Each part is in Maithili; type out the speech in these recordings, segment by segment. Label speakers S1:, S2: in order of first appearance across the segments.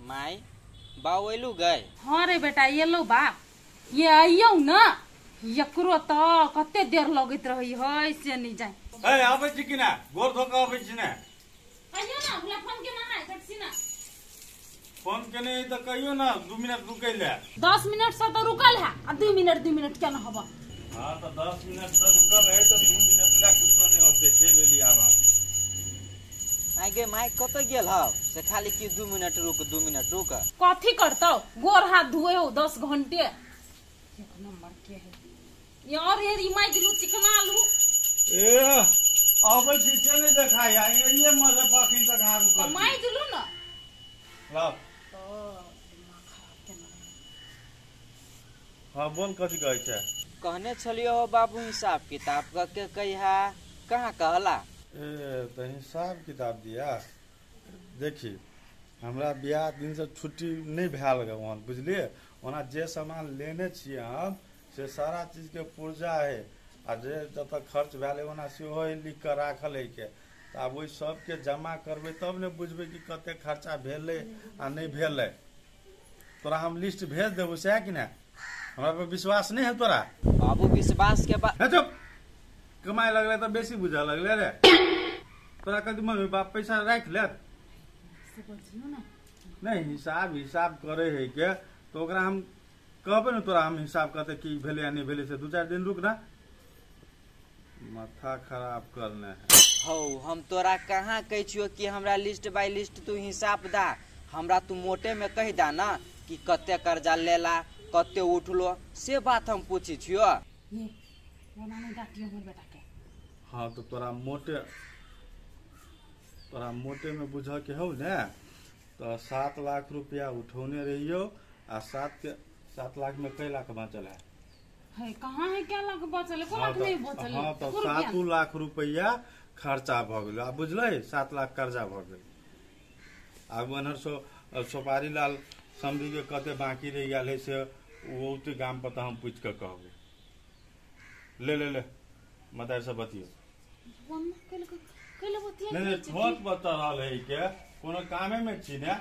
S1: माई बाऊ एलू गए?
S2: हाँ रे बेटा एलो बाप, ये आइयो ना, एकरो त कते देर लगैत रही है से नहीं जाए।
S3: ए आबै छी कि ना? गोर धो के आबै छी ना?
S2: आइयो ना, हमरा फोन केना है झटसी ना।
S3: फोन केने त कहियो ना 2 मिनट रुकै ले।
S2: 10 मिनट से तो रुकल है आ 2 मिनट 2 मिनट केना हबा?
S3: हां त 10 मिनट से रुकल है त 2 मिनट ला कुछो नहीं होते, चलि एली आब हम।
S1: माय गे माय कत गेल हव से खाली कि 2 मिनट रुक 2 मिनट रुक।
S2: कथी करतौ? गोर हाथ धोए हो 10 घंटे। एक नंबर के है यार, ये ई my दिलु चिकना आलू।
S3: ए आबै छी से नहीं देखाय, एलिए मजे पाखिन तक हां रुकल।
S2: My दिलु ना
S3: लाओ।
S2: तो दिमाग खराब केना।
S3: हां बोल कथी कहै छै?
S1: कहने छलियो हो बाबू हिसाब किताब के कहिया कहाँ कहला?
S3: ए त हिसाब किताब दिया। देखी हमरा बियाह दिन से छुट्टी नहीं भेल गे वहां, बुझलिए? ओना जे सामान लेने छियै हम से सारा चीज के पुर्जा है आ जे जत खर्च भेल ओना सेहो लिख के राखल है के, त आब ओहि सबके जमा करबै तब ने बुझबै कि कते खर्चा भेलै आ नहीं भेलै। तोरा हम लिस्ट भेज देबो सएह कि ना? हमरा पर विश्वास नहीं है तोरा?
S1: बाबू विश्वास के बात
S3: चुप, कमाए लगले त बेसी बुझा लगले रे। तोरा कदी मम्मी बाप पैसा राख लेत? नहीं हिसाब हिसाब करे है के तो ओकरा हम कहबे ने तोरा हम हिसाब कते की भेलै आ नहीं भेलै से 2-4 दिन रुक ना, माथा खराब करने है।
S1: हौ हम तोरा कहाँ कहै छियो कि हमरा लिस्ट बाय लिस्ट तू हिसाब दा, हमरा तू मोटे में कह दा ना कि कते कर्जा लेला कते उठलो, से बात हम पूछी छियो।
S2: ये ओना नहीं डांटियो हमर बेटा के।
S3: हाँ तो तोरा मोटे में बुझ के हौ ने तो 7 लाख रुपया उठौने रहियो आ 7 लाख में कई लाख बचल है?
S2: है कहाँ है क्या लाख बचल है? को लाख नहीं बचल है।
S3: हाँ तो 7 लाख रुपया खर्चा भ गेल आ बुझलै, 7 लाख कर्जा भ गेल। आब ओनहर सोपारी लाल समझी के कते बाकी रहि गेल है से वो औते गाम पर हम पूछ के कहबै। ले ले ले मदार से बतियो। नहीं नहीं ठोट बता रहल है के कोनो कामे में छी ने,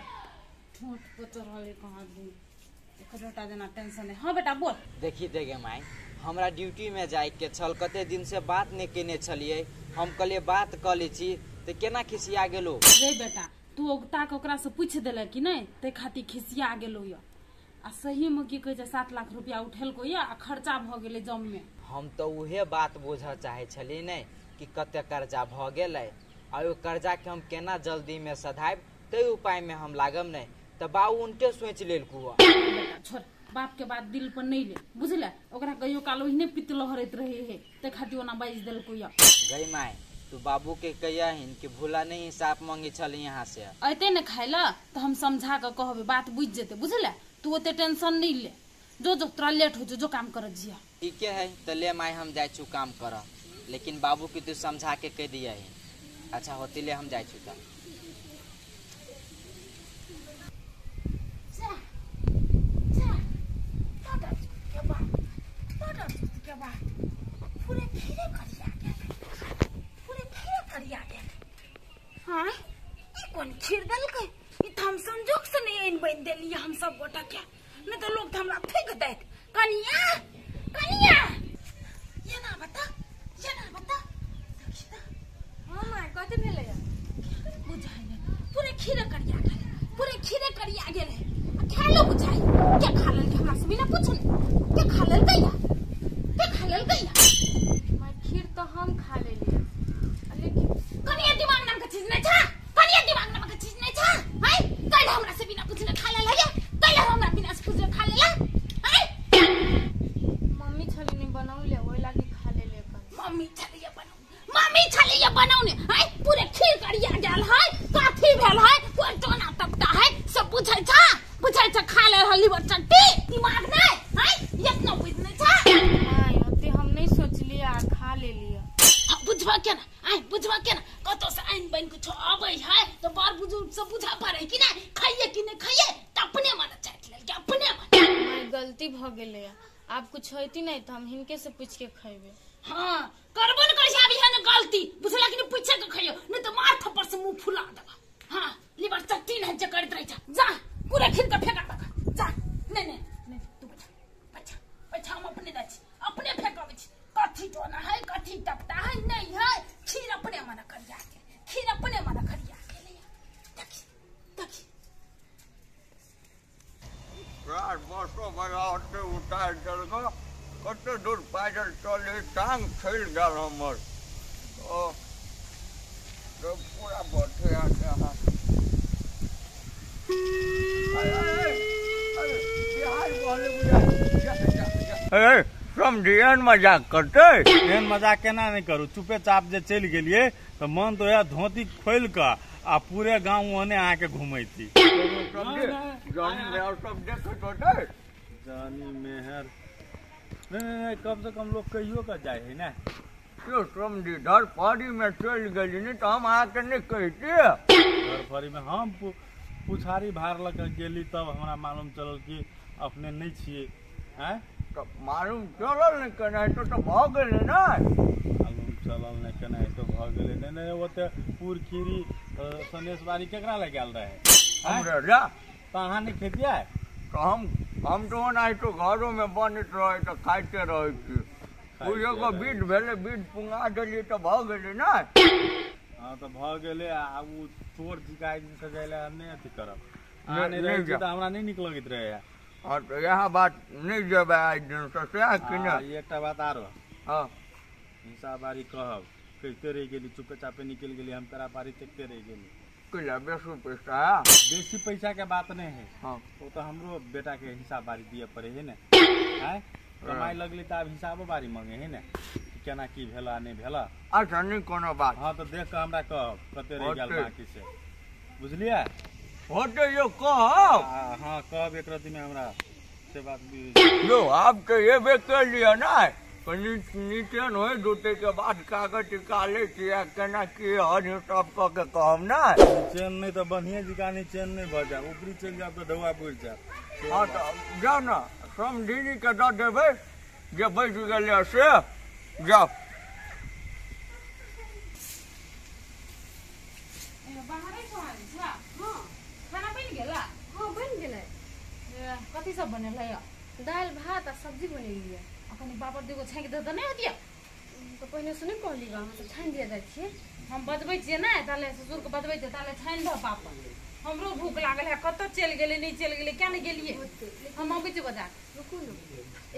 S2: ठोट बता रहल है कहाँ दूर एकटा देना टेंशन है। हां बेटा बोल।
S1: देखी देगे माई हमरा ड्यूटी में जाय के छल, कते दिन से बात नहीं केने छलिए, हम कहलिए बात क ले छी त केना खिसिया गेलो?
S2: रे बेटा तू ओगता के ओकरा से पूछ देले कि नहीं ते खातिर खिसिया गेलो या। आ सही में की कहै छै 7 लाख रुपया उठेलको या आ खर्चा भ गेलै जम में।
S1: हम तो उहे बात बुझऽ चाहे छली नहीं कि कते कर्जा भ गेलै आ ओहि कर्जा के हम केना जल्दी में सधायब ते उपाय में हम लागम नहीं, त बाबू उनटे सोच लेलकू।
S2: बेटा छोड़, बाप के बात दिल पर नहीं ले बुझले, ओकरा कहियो काल ओहिने पित्त लहरैत रहे है ते खातिर ओना बाजि देलको या।
S1: गई माय तू बाबू के कहियाहिन कि भूला नहीं हिसाब मांगे छल यहाँ से।
S2: अते ने खाइला त हम समझा के कहबे, बात बुझ जेते बुझले, तू ओते टेंशन नहीं ले। जो जो तोरा लेट हो जो जो काम कर जिया।
S1: ठीक है त ले माय हम जाय छु काम कर, लेकिन बाबू के तू समझा के कह दिया है। अच्छा होती ले हम जाय छु त।
S2: जा जा टाटा के बा, टाटा के बा, पूरे खीरे करिया गेल, पूरे खीरे करिया गेल। हां ई कोन खीर देलकै? ई त हम संजोग से नहीं आनि बनि देलियै हम सब गोटा के, नहीं तो लोग त हमरा फेंक दैत। कनिया कनिया ये ना बता, ये ना बता, देखी त।
S4: हां माय कथि भेलै?
S2: बुझाइ नै पूरे खीरे करिया गेल, पूरे खीरे करिया गेल है। आ खालो बुझाइ के खा लेलकै हमरा से बिना पूछने के खा लेलकै या के खा लेलकै या?
S4: माय खीर त हम खा लेलियै, लेकिन
S2: कनिया दिमाग नाम के चीज नै छा, कनिया दिमाग नाम के चीज नै छा। हाय काल्हि हमरा से बिना पूछने खा लेला या, काल्हि हमरा बिना पूछने खा लेला। हाय
S4: मम्मी छली नै बनौले ओइ लागि खा लेले।
S2: मम्मी छली बनाउ, मम्मी छली बनाउने। हाय पूरे खीर करिया गेल है, कथी भेल है, कोन टोना टपटा है सब बुझै छा, बुझै छा खा ले रहल लिवर चट्टी दिमाग नै। हाय एतना बुझ नै छा
S4: माय, ओते हम नै सोचलियै आ खा लेलियै।
S2: बुझबा केना? आइ बुझबा केना? कतौ से आनि बनि कुछो अबै है तो बड़ बुजुर्ग सब बुझा पड़े कि नहीं खाइए कि नहीं खाइए, त अपने मन चाटि लेलकै अपने मन।
S4: माय गलती भ गेलै, आब कुछ होती नहीं तो हम हिनके से पूछ के खैबे।
S2: हाँ करबो न करै छै आब एहन गलती, बुझला कि नहीं? पूछे के खैयो नहीं तो मार थप्पड़ से मुंह फुला देबा। हाँ लिवर चट्टी नहीं जे करैत रहै छ, जा पूरे
S5: हमर बसो वाला ओते उतार देलक, कते दूर पैदल चले टांग फैल गेल हमर। ओ तो पूरा बथे आ। अरे समझियन मजाक करते,
S3: एहन मजाक केना नहि करू। चुपे चाप जे चलि गेलियै तऽ मन तो यह धोती खोलि कऽ आ पूरे गाँव ओहने अहाँके घुमैती। जानी मेहर नहीं नहीं, कम से कम लोग कहियो के जाए है ना।
S5: क्यों समझी धरफड़ी में चलि गेली, नहीं तो हम अहाँके नहीं कहितियै।
S3: धरफड़ी में हम पुछारी भार लऽ के गेली तब हमरा मालूम चलल कि अपने नहीं छियै। आँय
S5: तऽ मालूम चलल नहि केनाहितो तऽ भऽ गेलै ने।
S3: मालूम चलल नहि केनाहितो भऽ गेलै। नहि नहि, ओते पूर खीरी सनेशबारी केकरा लए गेल रहै?
S5: हमरा लए।
S3: तऽ अहाँ नहि खेतियै?
S5: तऽ हम तऽ ओनाहितो घरोमे बनैत रहै तऽ खाइते रहै छी। एगो बीट भेलै, बीट पुंगा देलियै तऽ भऽ गेलै ने।
S3: हँ तऽ भऽ गेलै। आ ओ चोर चिकाइ दिनसँ जाइ लए नहि अथी करब। अहाँ नहि रहै छी तऽ हमरा नहि नीक लगैत रहैए।
S5: हँ तऽ इएह बात, नहि जेबै आइ दिनसँ सएह कि ने।
S3: एकटा बात आरो।
S5: हँ
S3: हिसाब बारी कहब, कहिते रहि गेली, चुपे चापे निकलि गेली, हम पेरा पारी देखते रहि गेली।
S5: कैला बेसी पैसा?
S3: बेसी पैसा के बात नहीं है।
S5: हाँ
S3: वो तो हमरो बेटा के हिसाब बारी दिए पड़े है ने। आँय कमाई लगली तऽ आब हिसाबो बारी मांगे है ने, केना की भेला नहीं भेला।
S5: अच्छा नहीं कोनो बात।
S3: हाँ तो देख के हमरा कहब कते रहि गेल बाकी से, बुझलियै?
S5: होते यो कहब।
S3: हाँ कहब एक रति में हमरा से बात भी।
S5: यो आब तो एबे कर लिया ना, कनी नीचन होय दूटे के बाद कागज निकाले छियै केना की हर हिसाब कऽ के कहब ना।
S3: चैन नहीं तो बढ़िया जिका नहीं चैन नहीं भऽ जाए, ऊपरी चलि जायब तऽ ढौआ बुझि जायब।
S5: हाँ तऽ जाउ ने समधिनी के दऽ देबै जे बचि गेलै से। जाउ
S4: खाना बनि गेला?
S6: हाँ बनि गेलै।
S4: कथी सब बनेलै?
S6: दालि भात आ सब्जी बनेलियै।
S4: अखन पापड़ दूगो छाँकि दऽ तऽ नहि होतियै?
S6: तऽ पहिने से नहि कहली अहाँ सब छानि दिया जाइ छियै।
S4: हम बजबै छियै ने ताले ससुरके बजबै छियै ताले छानि दऽ पापड़। हमरो भूख लागल है, कतऽ चलि गेलै नहि चलि गेलै किया नहि गेलियै? हम अबै छियै बजार।
S6: रुकू ने,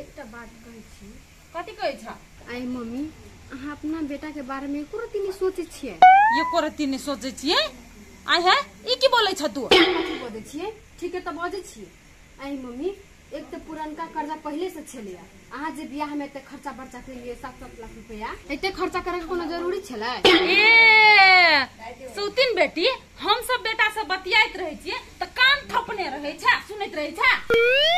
S6: एकटा बात कहै छी।
S4: कथी कहै छ?
S6: आइ मम्मी अहाँ अपना बेटा के बारे में एको रत्ती नहि सोचै छियै।
S4: एको रत्ती नहि सोचै छियै? आइ है ई की बोलै छ तू?
S6: कथी बजै छियै? ठीके तऽ बजै छियै। आइ मम्मी एक तऽ पुरनका कर्जा पहिले से छलैया, अहाँ जे बियाह में एते खर्चा बर्चा केलियै 7-7 लाख रुपया, एते खर्चा करे के कोनो जरूरी छलै?
S4: ए सौतीन बेटी, हम सब बेटा से बतियाइत रहै छियै तऽ कान थपने रहै छै, सुनैत रहै छै।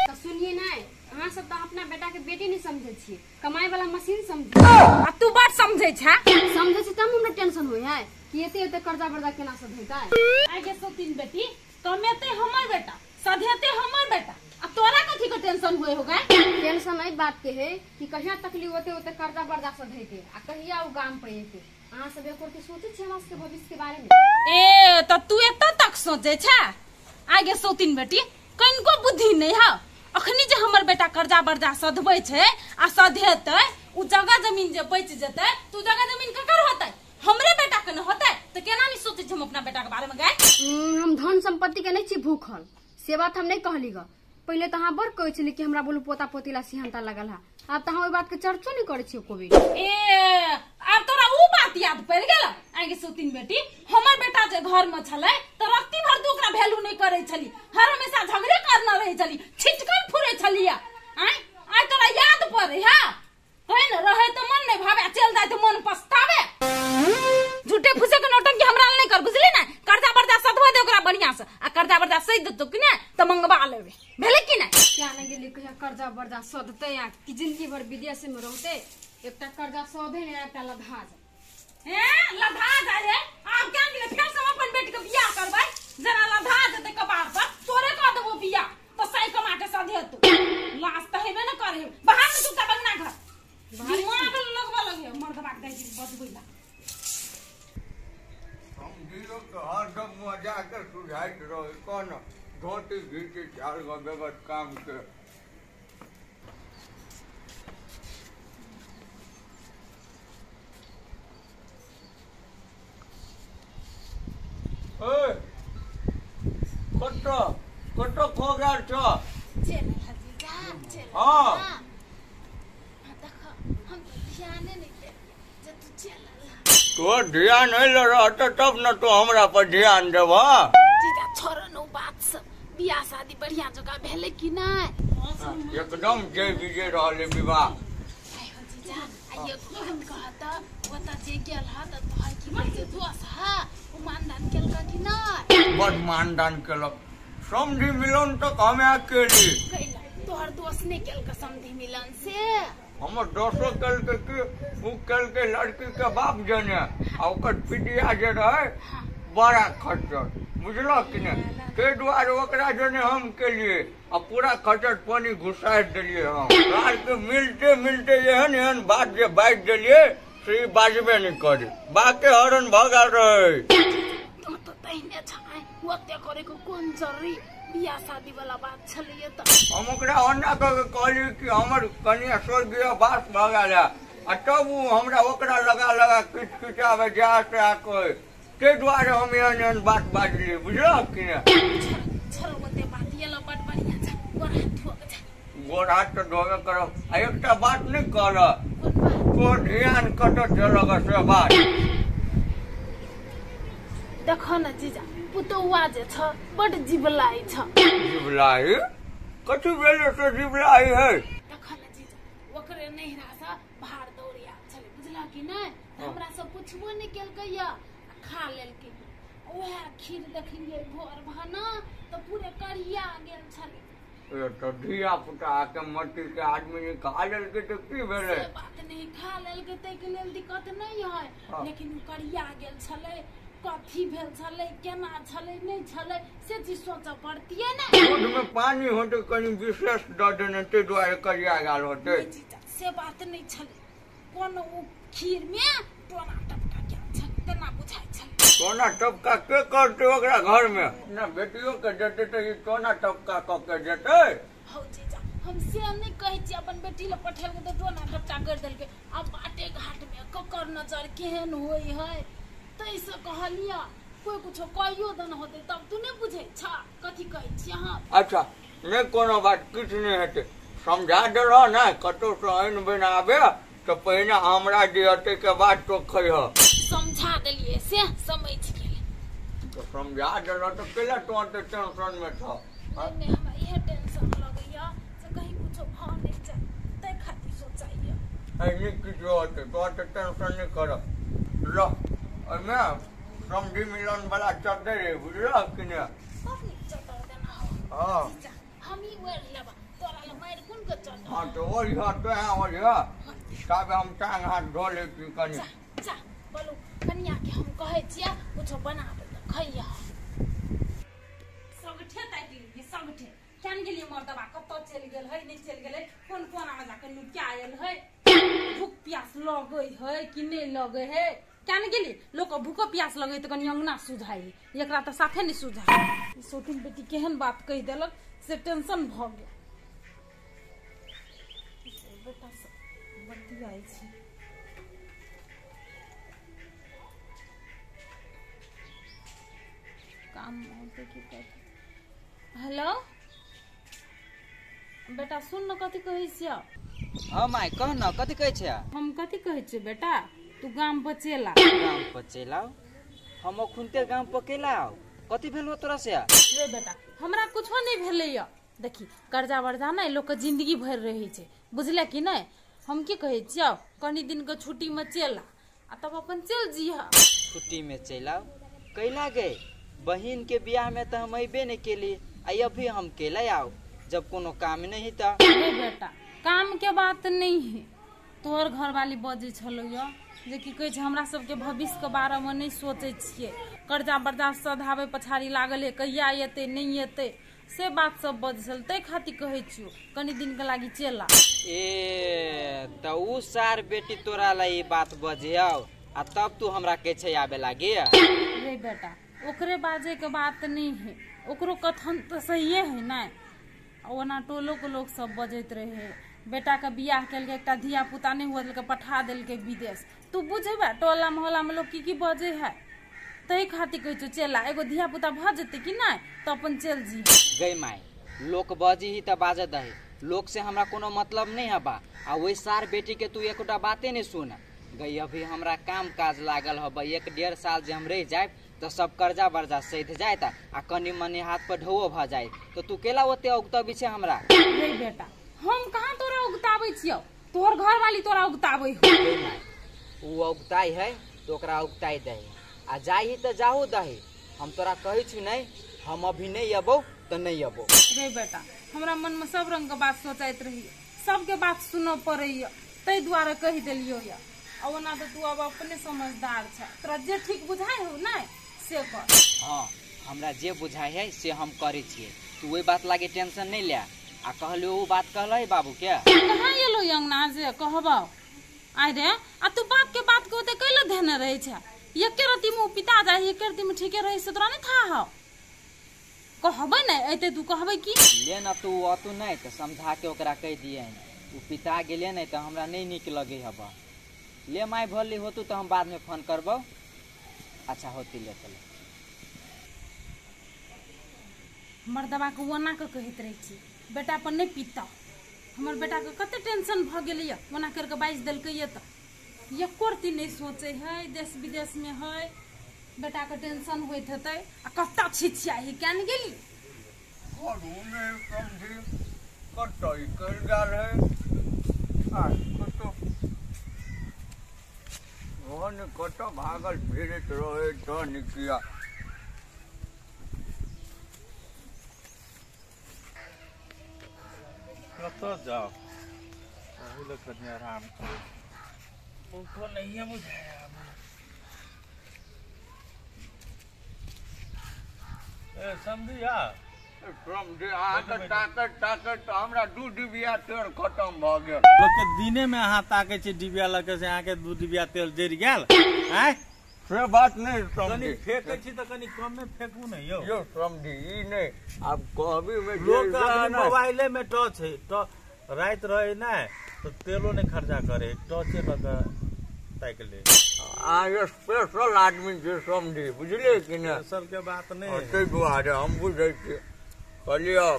S6: तऽ सुनिए नहि, अहाँ सब तऽ अपना बेटा के बेटी नहीं समझै छियै, कमाई वाला मशीन समझै।
S4: आ तू बड़ समझै छै?
S6: समझै छी तब हमरा टेंशन होइ है कि एते एते कर्जा बर्जा केना सधेतै।
S4: आइ गे सौतीन बेटी, कमेतै हमर बेटा, सधेतै हमर बेटा, आ तोरा कथी के टेंशन हुए होगा?
S6: टेंशन एहि बात के है कि कहिया तकली ओते ओते कर्जा बर्जा सधेतै आ कहिया ओ गाम पे एतै। अहाँ सब एको रत्ती सोचै छियै हमरा सबके भविष्य के बारे में?
S4: ए तऽ तू एतऽ तक सोचै छै? आइ गे सौतीन बेटी, कनिको बुद्धि नहि हौ। अखनी जे हमर बेटा कर्जा बर्जा सधबै छै आ सधेतै, उ जगह जमीन जे बचि जेतै तऽ उ जगह जमीन ककर होतै? हमरे बेटा के ने होतै। तऽ केना नहि सोचै छी हम अपना बेटा के बारे में गाय?
S6: हम धन संपत्ति के नहीं छी भूखल, से बात हम नहीं कहली ग। पहिले तऽ अहाँ बड़ कहै छली कि हमरा बोलू पोता पोती ला सिहनता लगल है, आब तऽ अहाँ ओहि बात के चर्चो नहीं करै छियै एको बेर।
S4: ए आब तोरा उ बात याद पड़ि गेल? आइ गे सौतीन बेटी, हमर बेटा जे घर में छलै तऽ रत्ती भर तू ओकरा वैल्यू नहीं करै छली, हर हमेशा झगड़े करना रहै छली, छिटकन फुरै छली। आइ आइ तोरा याद पड़े है? है न, रहे तऽ मन नहीं भावे, चल जाए तऽ मन पछतावे। झूठे फूसे के नौटंकी हमरा नहीं कर, बुझली ने? कर्जा बर्जा सधवा दे ओकरा बढ़िया से, आ कर्जा बर्जा सधि देतौ कि नहि तऽ मंगवा लेबै, भेलै कि नहि?
S6: क्या नहीं गेली कहिया कर्जा बर्जा सधतै आ कि जिंदगी भर विदेश में रहतै। एकटा कर्जा सधे ने एकटा लधा जाय।
S4: हैं लधा जाय रे, आब क्या गेलै फेर से हम अपन बेटी के बियाह करबै, जरा लधा जेतै कपार पर तोरे कह देबो बियाह, तऽ सही कमा के सधेतौ। लाज तऽ हेबे ने करे, बाहर में तू बंगना घर दिमाग लगबऽ लगे मर्दबा के जाइ छी बजबै ला।
S5: समझियो के हरदम मजा के सुझाइत रहे, कोन धोती घीची चार गो बेगर काम के। ए कत कत खो गेल छ?
S2: जे चल
S5: हाँ
S2: देख हम तो ध्यान नहीं देलियै जे तू चल।
S5: तो ध्यान नहीं रहता तब न तो हमरा पर ध्यान देबह।
S2: जीजा छोड़ न बात सब, बियाह शादी बढ़िया जगह भेलै कि नहीं?
S5: एकदम जय विजय रहले विवाह।
S2: जीजा आइए हम कहता ओतऽ जे गेल ह त तोहर की कहै छै दोस ह उ मानदान केलक कि नहीं?
S5: बड मानदान केलक, समधि मिलन तक हमे अकेली।
S2: कैला तोहर दोस नहीं केलक समधि मिलन से?
S5: हमर दोसो केलकै कि उ केलकै लड़की के बाप जने आ ओकर पिटिया जे रहे बड़ा खच्चर, बुझलक कि नहि? ताहि दुआरे ओकरा जने हम केलिए आ पूरा खच्चर पानी घुसा देलिए हम। रात के मिलते मिलते एहन एहन बात जे बाजि देलिए से बाजबे नहि करे, बाके हरण भऽ गेल रहे।
S2: तू तो तहिने छाय ओते करे के कोन जरूरी, बियाह शादी वाला बात छलैए त
S5: हम ओकरा ओना कऽ के कहलिए कि हमर कनिया स्वर्गीय वास भऽ गेल है आ तब ओ हमरा ओकरा लगा लगा किच किचाबे जा से कहे, ताहि दुआरे हम एहन एहन बात बाजलिए, बुझलक कि नहि?
S2: छोड़ ओते बात ये बड़ बढ़िया छ, गोर हाथ धोके छ।
S5: गोर हाथ तऽ धोबे करब। आ एकटा बात नहि कहलक, तोहर ध्यान कतऽ चलक से बात?
S2: देख न जीजा पुतौआ जे छ बड जिबलाई छ।
S5: जिबलाई कथी भेलै से जिबलाई है?
S2: देख न जीजा ओकरे नैहरा से भार दौड़ आयल छलै, बुझलक कि नहि? हमरा से पुछबो नहि केलकै या खा लेलकै। वएह खीर देखलियै भोर भाना तऽ पूरे करिया गेल छलै।
S5: तऽ धिया पुता के मट्टी के आदमी खा लेलकै तऽ की भेलै?
S2: से बात नहीं, खा लेलकै ताहिके लेल दिक्कत नहीं है, लेकिन ओ करिया गेल छलै, कथी भेल छलै, केना छलै नहि छलै से चीज सोचऽ पड़तियै ने।
S5: दूध में पानी होतै कनि विशेष दऽ देने ताहि दुआरे करिया गेल होतै।
S2: से बात नहीं छलै, कोनो ओ खीर में टोना टपका गेल छलै तेना बुझाइ छलै।
S5: टोना टपका के करतै ओकरा घर में? ना बेटियो के देतै तऽ ई टोना टपका कऽ के देतै।
S2: हौ जीजा हम से नहि कहै छी, अपन बेटी लए पठेलकै तऽ टोना टपका करि देलकै। आब बाटे घाट में ककर नजर केहन होइ है ताहिसँ कहलियै, कोइ कुछो कहियो देने होतै तब तू नहि बुझै छ कथी कहै छी अहाँ।
S5: अच्छा नहि कोनो बात, किछु नहि हेतै, समझा देलह ने कतहुसँ आनि बनि आबे तऽ पहिने हमरा दिह ताहिके बाद तो खैह।
S2: समझा देलियै से समझ गेलै।
S5: तऽ समझा देलह तऽ कैला तू एते टेंशन में छह?
S2: नहि हमरा इएह टेंशन लगैया जे कहीं कुछो भऽ नहि जाय ताहि खातिर सोचैया।
S5: नहि किछो होतै, तू एते टेंशन नहि करह। लह ओहिमे समधि मिलन वाला चद्दर है, बुझलह कि नहि?
S2: बड़ नीक चद्दर देना हो।
S5: हाँ
S2: हम ही ओढ़ि लेबा, तोरा लए मारि कोन के चद्दर?
S5: हाँ तऽ ओढ़िह तोहे ओढ़िह, ताबे हम टांग हाथ धो लै छी कनि।
S2: जा बोलू कनिया के हम कहै छियै कुछो बनाबै तऽ खैह।
S4: सगठे ताकि लेलियै सगठे, केन गेलियै मर्दबा कतऽ चलि गेल है नहि चलि गेलै, कोन कोनामे जाके नुका आयल है, भूख प्यास लगै है कि नहि लगै है, केन गेलियै? लोक भूखो प्यास लगै तऽ कनि अंगना सुझाइ, एकरा तऽ साफे नहि सुझाइ। सोतिन बेटी केहन बात कहि देलक से टेंशन भऽ गेल। बेटा सब बतियाइ छै। काम होतै की करतै? हेलो बेटा सुन न कथी कहै छियौ।
S1: हाँ my कह न कथी कहै छियै?
S4: हम कथी कहै छियौ बेटा, तू गाम पर चलि आ।
S1: गाम पर चलि आउ? हम अखुनते गाम पर केला आउ? कथी भेल तोरा से?
S4: रे बेटा हमरा कुछो नहीं भेलैया। देखी कर्जा वर्जा नहि लोक के जिंदगी भरि रहै छै, बुझले कि नहि? हम की कहै छियौ कनि दिन के छुट्टी में चलि आ आ तब अपन चलि जइह।
S1: छुट्टी में चलि आउ कैला गे? बहिन के बियाह में तऽ हम अयबे नहि केली आ अभी हम केला आउ जब कोनो काम नहीं तऽ।
S4: रे बेटा काम के बात नहीं है, तोहर घरवाली बजै छलौ जे की कहै छै हमरा सबके भविष्य के बारे में नहीं सोचै छियै, कर्जा वर्जा सधाबै पछाड़ी लागल है, कहिया एतै नहि एतै से बात सब बजै छल, ताहि खातिर कहै छियौ कनि दिन के लागि चलि आ।
S1: ए तऽ उ सार बेटी तोरा ला ई बात बजियौ आ तब तू हमरा कहै छै आबे लागी?
S4: रे बेटा ओकरे बाजे के बात नहीं है, ओकरो कथन तऽ सहिए है ने। ओना टोलो के लोग सब बजैत रहे, बेटा के बियाह केलकै एकटा धिया पुता नहीं हुआ देलकै पठा देलकै विदेश, तू बुझबे टोला मोहल्ला में लोग की की बजै है, ताहि खातिर कहै छियौ चलि आ, एगो धिया पुता भऽ जेतै कि नहि तऽ अपन चलि जइहे।
S1: गै my लोक बजही तऽ बाजऽ दही, लोक से हमरा कोनो मतलब नहीं हबा। आ वही सार बेटी के तू एकोटा बाते नहीं सुन गई। अभी हमरा काम काज लागल हबा, 1-1.5 साल जे हम रह जाए तो सब कर्जा वर्जा सैध जाए आ कनी मनी हाथ पर ढोओ भ जाए, तो तू केला ओते उगतबी छे हमरा?
S4: रे बेटा हम कहाँ तोरा उगताबै छियौ, तोहर घर वाली तोरा उगताबै हो।
S1: उ उगताई है तो ओकरा उगताई दही, आ जाही तो जाहू दही। हम तोरा कहै छी नहीं, हम अभी नहीं अबौ तो नहीं अबौ।
S4: रे बेटा हमरा मन में सब रंग के बात सोचैत रही, सबके बात सुनऽ पड़ैया, ताहि दुआरे कहि देलियौ या। आ ओना तो तू अब अपने समझदार छ, तोरा जे ठीक बुझाइ हो नहीं से कर।
S1: हाँ हमरा जे बुझाइ है से हम करै छियै, तू ओहि बात लागे टेंशन नहीं ले। आ कहलियो उ बात कहलै बाबू के?
S4: कहाँ एलो अंगना जे कहबौ? आइ रे आ तू बाप के बात के ओते कैला धेने रहै छ? एके रति में पिता जाय, एके रति में ठीके रहै से तोरा नहीं था हौ? कहबै नै एते तू कहबै की?
S1: ले ना तू अतू नहीं तो समझा के ओकरा कहि दिए, उ पिता गेले नहीं तो हमरा नहीं नीक लगे हबा। ले माय भली होतू तो हम बाद में फोन करबौ। अच्छा होती ले चले।
S4: मर्दबा के ओना के कहैत रहै छी बेटा पर नहीं पीता, हमर बेटा के कते टेंशन भ गेलैया, ओना करके बाजि देलकैया त एको रत्ती नहीं सोचे है, देश विदेश में है बेटा के टेंशन होइत हेतै। आ कत्ता छिछिया ही केन गेली?
S5: करू नहीं समझी कतऽ निकलि गेल है आ कतऽ ओहन कतऽ भागल फिरैत रहै तऽ निकिया।
S3: कतऽ जाओ ओहि लए कनि आराम करू, भूखो नहीं बुझाया। ए समझिया
S5: समझी अहाँके ताकत ताकत हमरा 2 डिबिया तेल खतम भऽ गेल।
S3: लोक के दिने में अहाँ ताकै छी डिबिया लऽ के से अहाँके 2 डिबिया तेल जरि गेल। आँय
S5: से बात नहीं समझी,
S3: कनि फेकै छी तऽ कनि कमे फेकू ने यौ।
S5: यौ समझी ई नहि आब कहबी में
S3: लोक मोबाइले में टच है, राति रहे ने तो तेलो नहीं खर्चा करे, टचे लऽ के ताकि ले।
S5: अहाँ स्पेशल आदमी छै समझी, बुझलियै कि नहि?
S3: स्पेशल के बात नहीं,
S5: ताहि दुआरे हम बुझै छियै। कहलियै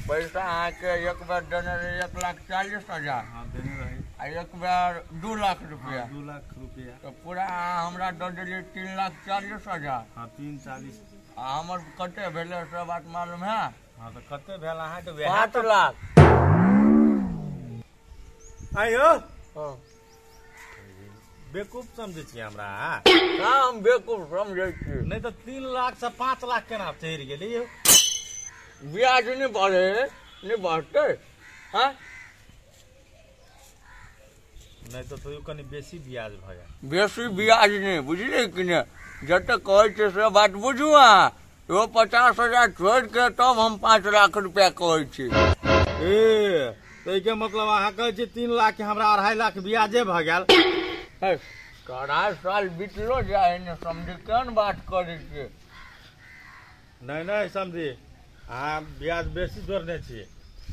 S5: पैसा अहाँके एक बेर देने रही 1,40,000।
S3: हाँ देने रही।
S5: आ एक बेर 2 लाख रुपया।
S3: 2 लाख रुपया
S5: तो पूरा अहाँ हमरा दऽ देलियै 3,40,000।
S3: हाँ 3,40।
S5: आ हमर कते भेलै से बात मालूम है?
S3: हाँ तो कते भेल अहाँके?
S5: 5 लाख।
S3: आइयो
S5: हाँ
S3: बेवकूफ समझै छियै हमरा?
S5: कहाँ हम बेवकूफ समझै छियै?
S3: नहीं तो 3 लाख से 5 लाख केना चढ़ि गेलै यौ?
S5: ब्याज नहीं बढ़े, नहीं बढ़तै? हाँ
S3: नहीं तो तैयो कनि बेसी ब्याज भऽ गेल।
S5: बेसी ब्याज नहीं, बुझलियै कि नहि? जते कहै छै से बात बुझू अहाँ। एगो 50,000 छोड़ि के तब हम 5 लाख रुपया कहै छी।
S3: ए ताहिके मतलब अहाँ कहै छी 3 लाख के हमरा 2.5 लाख ब्याजे भऽ गेल?
S5: 2.5 साल बीतलो जाइ है ने समझी, केहन बात करै छियै?
S3: नहीं नहीं समझी अहाँ ब्याज बेसी जोड़ने छियै,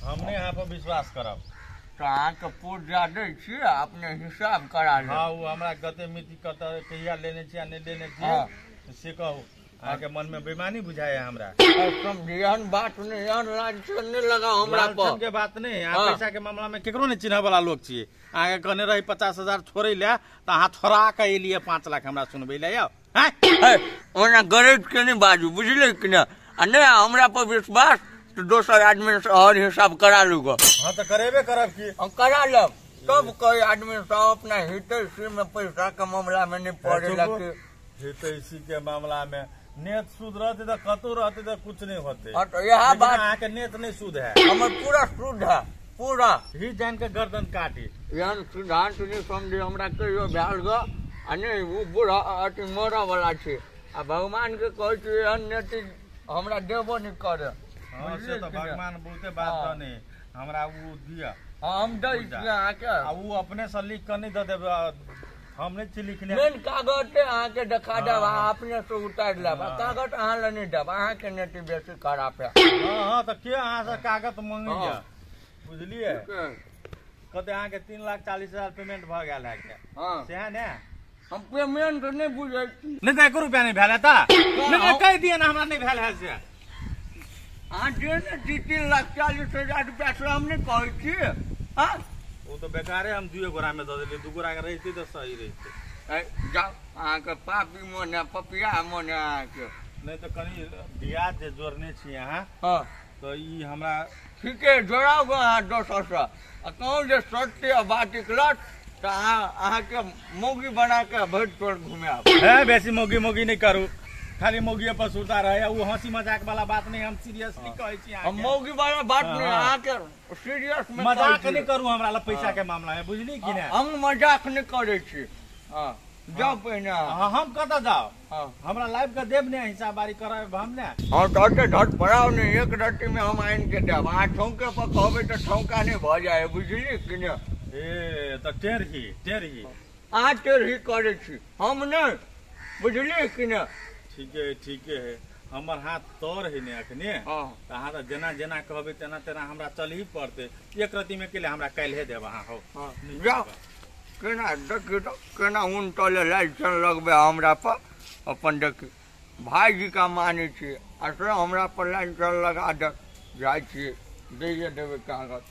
S3: हम नहि अहाँ पर विश्वास करब।
S5: तऽ अहाँके पुर्जा दै छी अपने हिसाब करा लेब।
S3: हाँ ओ हमरा कते मिति कतऽ कहिया लेने छियै आ नहि लेने छियै से कहू। अहाँके मन में बेईमानी बुझाइया हमरा।
S5: समझी एहन बात नहि, एहन लालछन नहि लगाउ हमरा पर।
S3: के बात नहीं, अहाँ पैसा के मामला में केकरो नहीं चिन्है वाला लोग छियै। अहाँके कहने रही 50,000 छोड़ै लए तऽ अहाँ छोड़ा के एलियै 5 लाख हमरा सुनबै लए यौ।
S5: ओना गरज के नहि बाजू, बुझलियै कि नहि? आ नहि हमरा पर विश्वास तो दोसर आदमी से और हिसाब करा लू गो।
S3: हाँ तो करेबे करब की?
S5: हम करा लेब तब कोई आदमी सब अपना हितैषी में पैसा के मामला में नहीं पड़े लगे।
S3: हितैषी के मामला में नेत शुद्ध रहते तो कतौ रहते तो कुछ नहीं होते।
S5: हाँ तो यह बात
S3: अहाँ के नेत नहीं शुद्ध है।
S5: हमर पूरा शुद्ध है, पूरा
S3: ही जान के गर्दन काटी।
S5: एहन सिद्धांत नहीं समझे हमरा कहियो भेल ग। आ नहीं वो बूढ़ा अथी मरऽ वाला छै, आ भगवान के कहै छी एहन नेति हमरा देबो नहीं करे।
S3: हाँ से तो भगवान बहुते बात दने हमरा उ दिया।
S5: हाँ हम दै छी अहाँके।
S3: आ उ अपने से लिख के नहीं दऽ देब, हम नहीं छी लिखने।
S5: मेन कागज अहाँके देखा देब, अहाँ अपने से उतारि लेब। कागज अहाँ लए नहीं देब, अहाँके नेति बेसी खराब है।
S3: हाँ हाँ तो के अहाँ से कागज मंगैया, बुझलियै? कते अहाँके 3,40,000 पेमेंट भऽ गेल है के?
S5: हाँ
S3: सएह ने?
S5: हम पेमेंट नहीं बुझै छी।
S3: नहीं तो 1 रुपया नहीं भेल है तऽ? नहीं कहि दिअ ने हमरा नहीं भेल है से।
S5: अहाँ जे ने 3,40,000 रुपया से हम नहि कहै छी। हाँ
S3: ओ तऽ बेकारे हम 2 गोरा में दऽ देलियै, 2 गोरा के रहितै तऽ सही रहितै।
S5: जाउ अहाँके पापी मोन है, पपिया मोन है अहाँके।
S3: नहि तऽ कनि ब्याज जे जोड़ने छी अहाँ।
S5: हाँ
S3: तऽ ई हमरा
S5: ठीके जोड़ाउ गो अहाँ दोसरसँ आ कहूँ जे सत्य बात निकलत तऽ अहाँ अहाँके मौगी बना के भरि टोल घुमायब।
S3: है बेसी मौगी मौगी नहि करू, खाली मौगी पर सुरता रहे, ओ हंसी मजाक वाला बात नहीं, हम सीरियसली कहै छी
S5: हम मौगी वाला बात नहीं, अहाँके सीरियस में
S3: मजाक नहीं करू हमरा लग पैसा के मामला में, बुझली कि नहीं?
S5: हम मजाक नहीं करै छी। हाँ जाउ पहिने।
S3: हाँ हम कतऽ जाउ? हमरा लाइव के देब ने हिसाब बारी करब हम ने।
S5: हाँ तऽ झट पड़ाउ ने, एक रत्ती में हम आनि के देब। अहाँ ठौके पर कहबै तऽ ठौका नहि भऽ जाय, बुझली कि ने?
S3: ए तऽ टेढ़ी टेढ़ी
S5: अहाँ टेढ़ी करै छी, हम नहि, बुझलियै कि ने?
S3: ठीके ठीके है, हमर हाथ तर है ने अखने, तऽ अहाँ तऽ जेना जेना कहबै तेना तेना हमरा चलही पड़तै। एक रत्ती में के लिए हमरा काल्हे देब अहाँ। हो
S5: जाउ केना देखियौ तऽ केना उनटल लाइसेंस लगबै हमरा पर। अपन देखियौ भाईजी का मानै छियै आ से हमरा पर लाइसेंस लगा दे जाइ छियै, दैए देबै कागज।